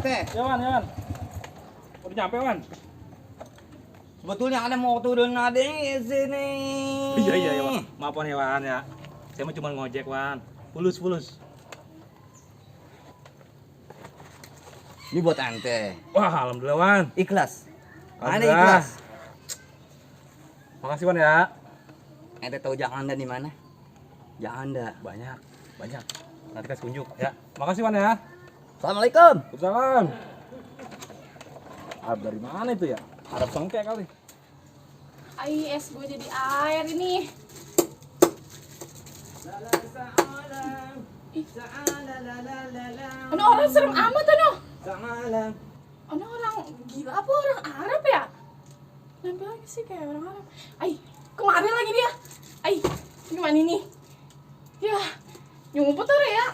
ente. Ya Wan, ya Wan. Udah nyampe Wan. Sebetulnya ana mau turun ada di sini. Iya Wan. Maaf Wan ya Wan ya. Saya mah cuma ngojek Wan. Fulus. Ini buat ente. Wah, alhamdulillah Wan. Ikhlas. Ana Alhamdulillah. ikhlas. Makasih Wan ya. Ente tahu Jang Anda di mana? Jang Anda. Banyak. Nanti kasih kunjuk ya. Makasih Wan ya. Assalamualaikum. Waalaikumsalam. Dari mana itu ya? Arab sengke kali. Ai, es gue jadi air ini. Ano orang serem amat ano? Ano orang gila apa orang Arab ya? Kenapa lagi sih kayak orang Arab? Ai, kemarin lagi dia. Ai, gimana ini? Ya, nyumput orang ya.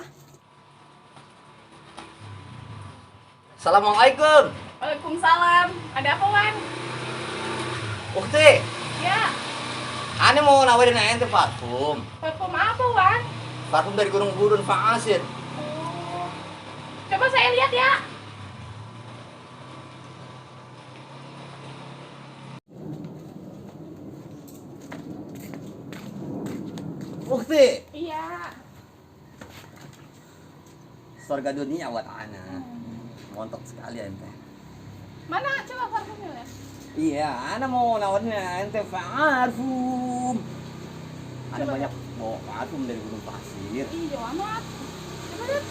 Assalamualaikum. Waalaikumsalam. Ada apa, Wan? Ukti, Ya, ana mau nawarin ente parfum. parfum apa, Wan? Parfum dari Gunung Gurun Faasir. Oh. Coba saya lihat ya. Ukti, Iya. surga dunia buat ana. Montok sekali ente. Mana coba parfumnya ya? Iya, ana mau nawarin ente parfum. Ada Coba. banyak bawa parfum dari Gunung Pasir. Iya, amat. Coba lihat.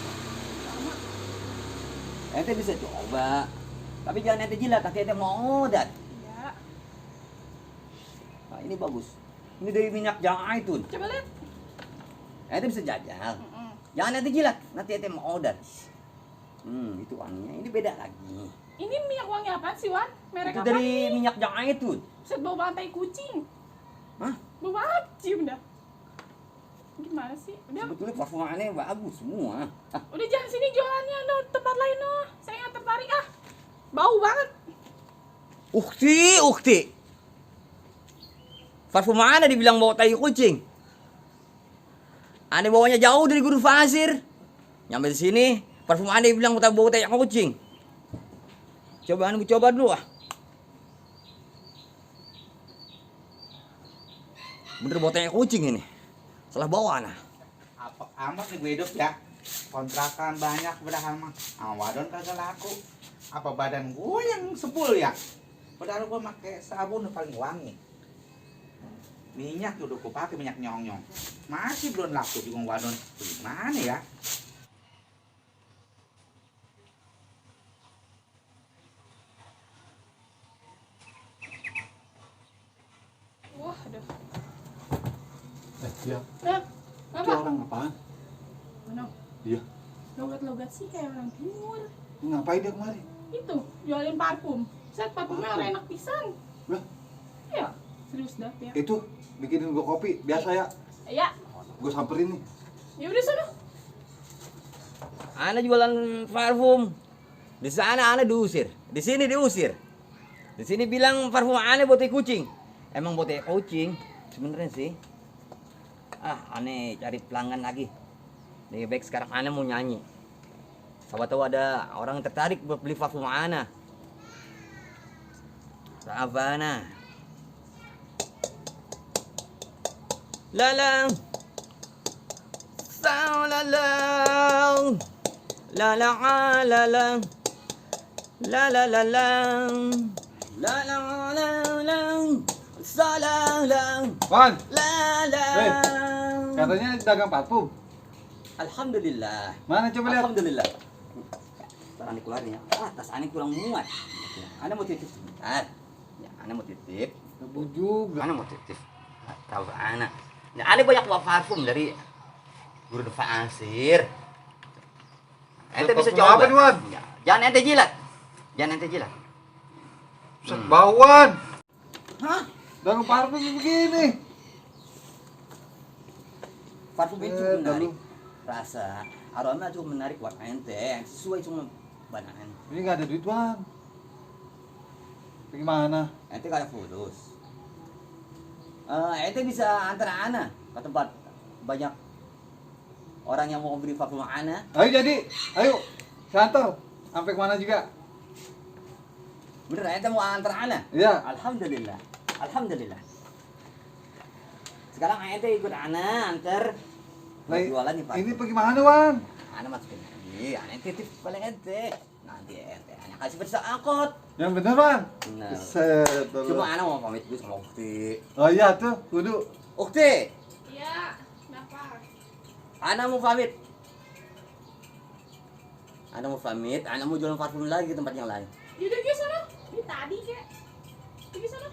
Amat. Ente bisa coba. Tapi jangan ente jilat, nanti ente mau dan. Iya. Nah, ini bagus. Ini dari minyak zaitun. Coba lihat. Ente bisa jajal. Mm-mm. Jangan ente jilat, nanti ente mau dan. Itu wanginya. Ini beda lagi. Ini minyak wangi apa sih, Wan? Merek Itu apa dari nih? minyak zaitun. Set bau bantai kucing. Hah? Bau banget, cium dah. Gimana sih? Udah, Sebetulnya parfum aneh bagus semua. udah jangan sini jualannya, no. Tempat lain, no. Saya nggak tertarik, ah. Bau banget. Ukti. Parfum mana dibilang bawa tai kucing? Aneh bawanya jauh dari Gunung Pasir. Nyampe di sini, parfum aneh bilang bawa tai kucing. Coba anu coba dulu ah. Bener bawa tai kucing ini. Salah bawa nah. Apa amat nih gue hidup ya, kontrakan banyak padahal mah sama wadon kagak laku. Apa badan gue yang sebul ya, padahal gue pakai sabun udah paling wangi. Minyak udah gue pakai minyak nyong-nyong, masih belum laku di wadon. Gimana ya? Wah, aduh. Iya. Nah, Itu apa? orang apaan? Mana? Iya. Logat-logat sih kayak orang timur. Ngapain dia kemari? Itu, jualin parfum. Set parfumnya orang enak pisan. Lah, Iya, serius dah ya. itu bikinin gua kopi. Biasa ya. Ya, Gua samperin nih. ya udah sana. Ana jualan parfum. Di sana ana diusir. Di sini diusir. Di sini bilang parfum ana buat tai kucing. Emang buat tai kucing sebenarnya sih. Aneh cari pelanggan lagi. Lebih baik sekarang ana mau nyanyi. Siapa tahu ada orang tertarik buat beli parfum ana. Savana. Lalang. Lalang. Lalang lalang. Lalang. Lalang lalang. Salalang. Wan, Lalang. katanya dagang parfum. Alhamdulillah. Mana coba lihat? Alhamdulillah. Ntar Ani keluarin ya. Tas Ani kurang muat. Ana mau titip sebentar. Ya, Ana mau titip. Ibu juga. Ana mau titip. Tahu Ana. Ya, Ana banyak bawa parfum dari Guru Faasir. Ente bisa Parfum coba. apa nih, Wan? Ya, jangan ente jilat. Jangan ente jilat. Set bauan. Hah? Dagang parfum begini. Parfum itu cukup Eh, menarik. lalu. Rasa aroma cukup menarik buat ente. Sesuai sama badan. Ini nggak ada duit, Wan. Gimana? Ente kayak fulus. Ente bisa antar Ana ke tempat banyak orang yang mau beli parfum Ana. Ayo jadi, ayo. Santor. Sampai kemana juga? Bener ente mau antar ana? Iya. Alhamdulillah. Alhamdulillah. Sekarang ente ikut ana antar Lah, jualan nih Pak. ini pergi mana, Wan? Ana masukin lagi. Ana titip paling ente. Nanti ente ana kasih bersama angkot. Yang bener, Wan? Bener. Set. Cuma ana mau pamit dulu sama Ukti. Oh iya tuh, kudu. Ukti, Iya, kenapa? ana mau pamit. Ana mau pamit, ana mau jualan parfum lagi ke tempat yang lain. Yaudah ke sana. Ini tadi kek. Pergi sana.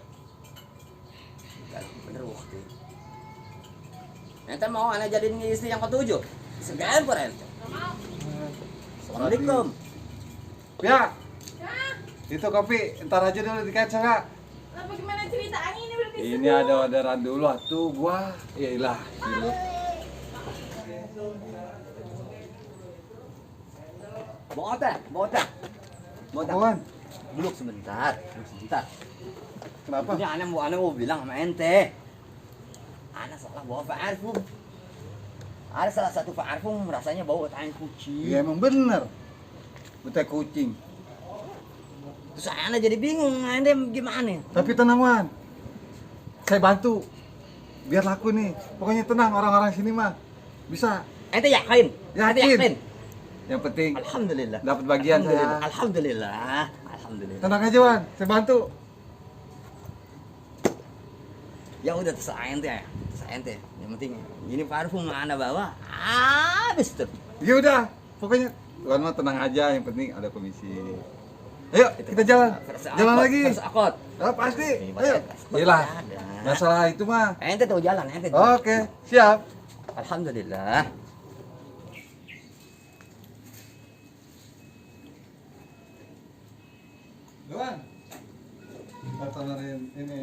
Bener Ukti. Ente mau ana jadiin istri yang ketujuh? Sekian per ente. Gak mau. Assalamualaikum. Ya, Ya, itu kopi. Ntar aja dulu di kaca, Kak. lah bagaimana ceritanya ini berarti Ini ada orderan dulu atuh gua. Iyalah, gila. Bawa teh, bawa teh. Bawa teh. Wan, Duduk sebentar, duduk sebentar. kenapa? Ini ana mau bilang sama ente. Ana salah bawa parfum. Ada salah satu parfum rasanya bau tai kucing. Iya emang bener. Betai kucing. Terus ana jadi bingung, ente gimana? Tapi tenang, Wan. Saya bantu. Biar laku nih. Pokoknya tenang orang-orang sini mah. Bisa. Ente yakin? Ente Yakin. yakin? Yang penting Alhamdulillah. dapat bagian Alhamdulillah. saya. Alhamdulillah. Alhamdulillah. Tenang aja, Wan. Saya bantu. Ya udah terserah ente ya. Terserah ente. Yang penting ini parfum ana bawa. Habis tuh. Ya udah. Pokoknya Wan mah tenang aja. Yang penting ada komisi. Ayo, kita jalan. Jalan lagi. Terus akot. Ah, pasti. Ini Ayo. pasti Iyalah. ada. Masalah itu mah. Ente tahu jalan, ente tahu. Oke, siap. Alhamdulillah. Wan. Kita temenin ini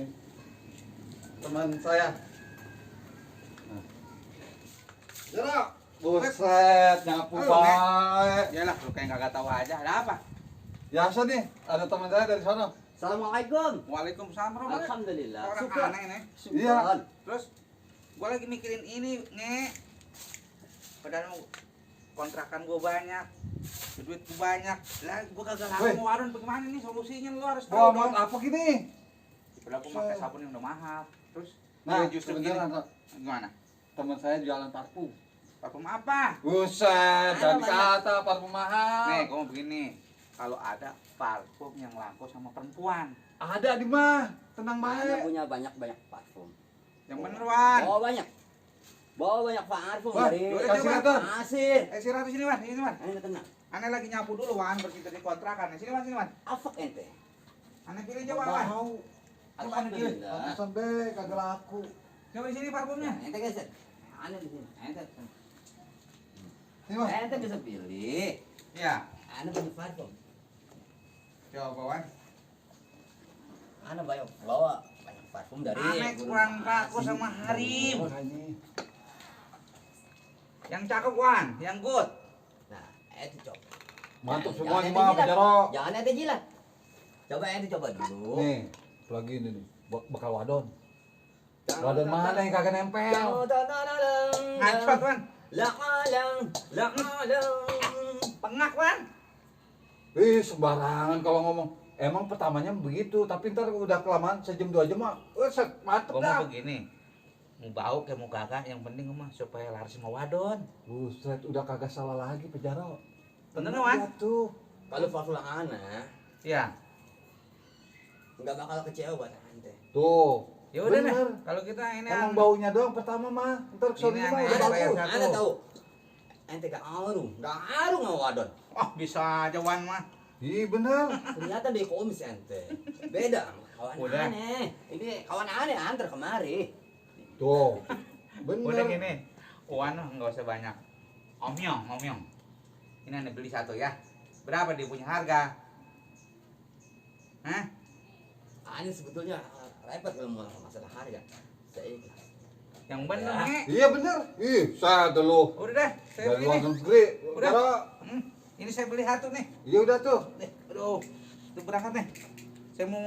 teman saya. Nah. Jorok. Buset, nyapu Halo, Nek. baik. Yalah, lu kayak kagak tahu aja. Ada apa? Biasa nih, ada teman saya dari sana. Assalamualaikum. Waalaikumsalam warahmatullahi. Alhamdulillah. Orang Syukur. aneh nih. Iya. Syukur. Terus gua lagi mikirin ini, Nek. Padahal kontrakan gua banyak. Duit gua banyak. Lah gua kagak laku Woi. mau warung bagaimana nih solusinya lu harus Wah, tahu mau dong. apa gini? Padahal gua pakai sabun yang udah mahal. Terus Nah, gua justru gini. kebetulan Gimana? teman saya jualan parfum. Parfum apa? Buset, dan banyak. kata parfum mahal. Nih, gua mau begini. Kalau ada parfum yang laku sama perempuan, Ada di mah, tenang Ana baik. punya banyak parfum. yang bener Wan. Bawa banyak. Bawa banyak parfum Wah, dari udah, kasih coba. Naton. Asir. Si Ratu sini Wan, sini Wan. Ente tenang. Aneh lagi nyapu dulu Wan, berkita di kontrakan. Sini Wan, sini Wan. Afak ente. Aneh pilih coba Wan. Mau, Alhamdulillah. ratusan be, kagak laku. Coba di sini parfumnya. Ente geser. Ana di sini. Ente. Sini mah. Ente bisa pilih. Iya. Ana punya parfum. Coba Wan. Ana bawa banyak parfum dari Aneh Gunung kurang Pasir. laku sama Harim. Makanya. Yang cakep Wan, yang good. Nah, ente coba. Mantap Jangan semua nih ente mah, jilat. Jarok. Jangan ente jilat. Coba ente coba dulu. Nih, lagi ini nih, bakal wadon. Wadon mana yang kagak nempel? Ngacot Wan. La'alang, la'alang. Pengak Wan. Ih, sembarangan kalau ngomong. Emang pertamanya begitu, tapi ntar udah kelamaan sejam 2 jam mah, set, mantep Gua dah. mau begini. Mau bau kayak mau kagak, yang penting mah supaya laris sama wadon. Buset, udah kagak salah lagi Pejaro. Bener, Tenang Wan? aja tuh. Kalau parfum Ana Iya. nggak bakal kecewa buat ente. Tuh. Ya udah deh. bener. Kalau kita ini Emang baunya doang pertama mah, ntar kesana Ini mah aneh. udah Ada bagus. bayar. Ana tahu. Ente gak aruh sama wadon. Oh, bisa aja Wan mah. Iya bener. Ternyata di komis ente. Beda sama kawan Udah. aneh. Ini kawan aneh antar kemari. Tuh. Bener. Udah gini. Wan nggak usah banyak. Omyong, omyong. Ini Anda beli satu ya. Berapa dia punya harga? Hah? Aneh sebetulnya repot kalau mau masalah harga. Saya ikhlas. Yang bener Ya. nih. Iya bener. Ih, saya dulu. Udah deh, saya Dari beli luar nih. negeri. Udah. Udah. Ini saya beli satu nih. Iya udah tuh. Nih, aduh. Itu berangkat nih. Saya mau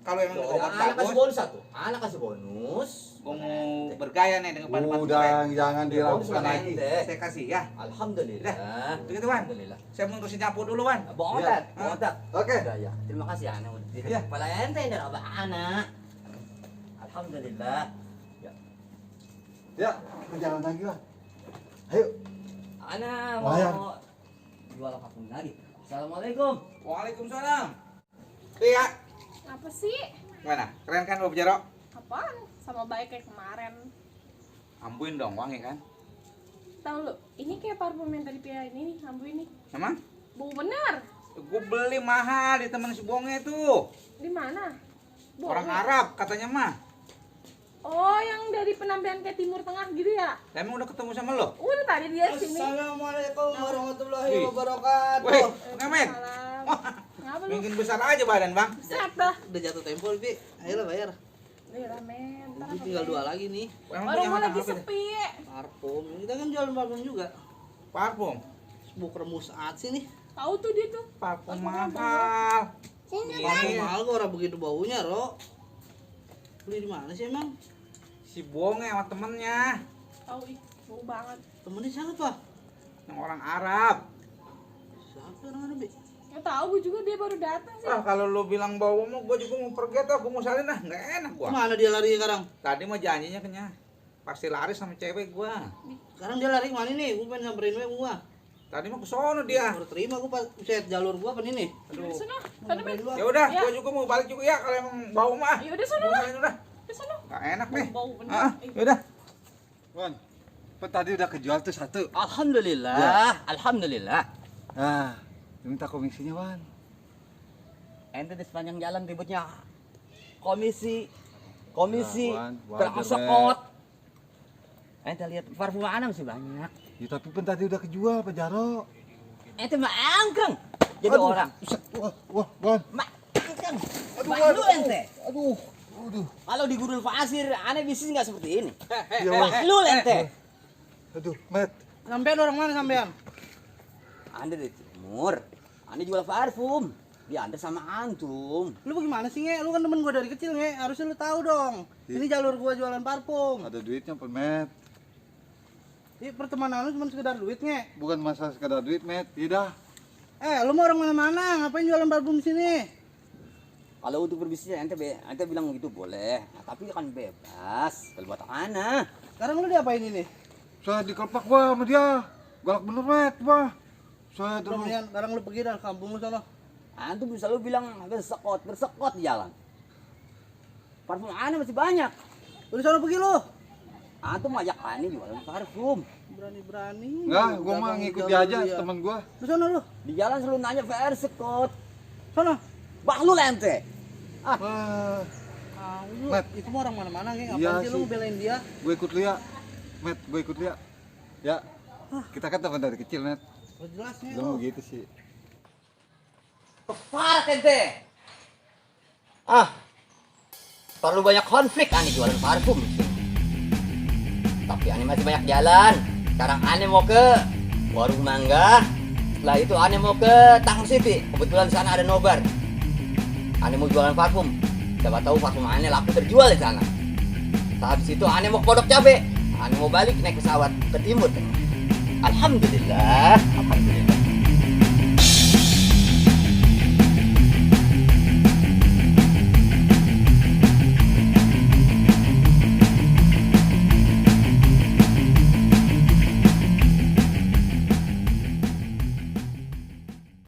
kalau emang obat Anak kasih bagus, bonus satu. Anak kasih bonus. gua mau bergaya nih dengan pada Udah, jangan diragukan Bonus lagi. ente. Saya kasih ya. Alhamdulillah. Begitu, Wan. Alhamdulillah. Saya mau terusin nyapu dulu, Wan. Bong Iya. otak, bong otak. Oke. Udah ya. Terima kasih anak. Iya. Kepala ente dan abah anak. Alhamdulillah. Ya. Ya, jalan lagi, Wan. Ayo. Anak Wayang. mau jual apapun lagi. Assalamualaikum. Waalaikumsalam. Iya. Apa sih? Gimana? Keren kan lo Jaro? Apaan? Sama baik kayak kemarin. Ambuin dong, wangi kan? Tahu lu, ini kayak parfum yang tadi Pia ini nih, ambu ini. Emang? Bau bener. Gue beli mahal di temen si Bonge tuh. Di mana? Bau Orang nggak? Arab katanya mah. Oh, yang dari penampilan kayak Timur Tengah gitu ya? Emang udah ketemu sama lo? Udah tadi dia sini. Assalamualaikum warahmatullahi Wih. wabarakatuh. Wih, Ngamet. Salam. Kenapa lu? Bikin besar aja badan, Bang. Set dah. Udah jatuh tempo, Pi. Ayolah bayar. Iya men. Ini tinggal 2 lagi nih. Emang Orang punya gua apa lagi apa deh? sepi. Parfum. Kita kan jualan parfum juga. Parfum. Buk remus saat sih nih. Tahu tuh dia tuh. Parfum Parfum mahal. Parfum Ini mahal kok orang begitu baunya, Ro. Beli di mana sih emang? si Bonge sama temennya. Tahu ih, bau banget. Temennya siapa? Yang orang Arab. Siapa orang ada, Bi? Gak tahu gue juga dia baru datang sih. Ah, kalau lu bilang bau mau, gue juga mau pergi tuh. Gue mau salin ah, nggak enak gua. Kemana dia lari sekarang? Tadi mah janjinya kenya pasti lari sama cewek gua. Sekarang dia lari kemana nih? Gue pengen samperin we gua. Tadi mah ke sono dia. Baru terima gua pas set jalur gua apa nih? Yaudah Aduh. sono, sana men. Ya udah, Ya. gua juga mau balik juga ya kalau emang bau mah. Yaudah sono Gua lah. salin udah. Yaudah sono. Nggak enak nih. Bau bener. Ah, yaudah. Wan, kan tadi udah kejual tuh satu. Alhamdulillah. Alhamdulillah. Nah, minta komisinya, Wan. Ente di sepanjang jalan ributnya komisi, Nah, Wan, terkosokot. Ente lihat parfum mana masih banyak. Ya tapi kan tadi udah kejual, Pak Jaro. Ente mah angkeng. Jadi Aduh, orang. buset. Wah, Wan. Mah angkeng. Aduh, Malu aduh, ente. Aduh, aduh. Kalau di gurun pasir, aneh bisnis nggak seperti ini. Ya, Wan. Malu ente. Aduh, Met. Sampean orang mana sampean? Anda di timur. Anda jual parfum. Diantar sama antum. Lu bagaimana sih, Nge? Lu kan temen gua dari kecil, Nge. Harusnya lu tahu dong. Ini jalur gua jualan parfum. Ada duitnya, Pak Met. Ini pertemanan lu cuma sekedar duit, Nge. Bukan masalah sekedar duit, Met. Tidak. Lu mau orang mana-mana, ngapain jualan parfum di sini? Kalau untuk berbisnis ente bilang gitu boleh. Nah, tapi kan bebas. Kalau buat anak. Sekarang lu diapain ini? Saya dikelepak, Wah, sama dia. Galak bener, Met, Wah. Saya Udah dulu. mendingan sekarang lu pergi dari kampung lu sono. Antum selalu bilang bersekot di jalan. Parfum aneh masih banyak. Udah sono pergi lu. Antum ajak aneh jualan parfum. Berani-berani. Enggak, gua mah Dagang ngikut jalur dia aja, dia. temen gua. Lu sono lu. Di jalan selalu nanya VR sekot. Sono. Bahlul ente. Wah, Lu, Mat. itu mah orang mana-mana, Nge. Ngapain Iya sih lu sih. ngebelain dia? gue ikut Lia. Met, gue ikut Lia. Ya. Kita kan teman dari kecil, Met. Udah jelas, Nge. Jangan lu. begitu sih. Parah ente. Terlalu banyak konflik aneh jualan parfum. Tapi aneh masih banyak jalan. Sekarang aneh mau ke warung mangga. Setelah itu aneh mau ke Tang City. Kebetulan di sana ada nobar. Aneh mau jualan parfum. Siapa tahu parfum aneh laku terjual di sana. Habis itu aneh mau ke Pondok Cabe. Aneh mau balik naik pesawat ke timur. Alhamdulillah. Alhamdulillah.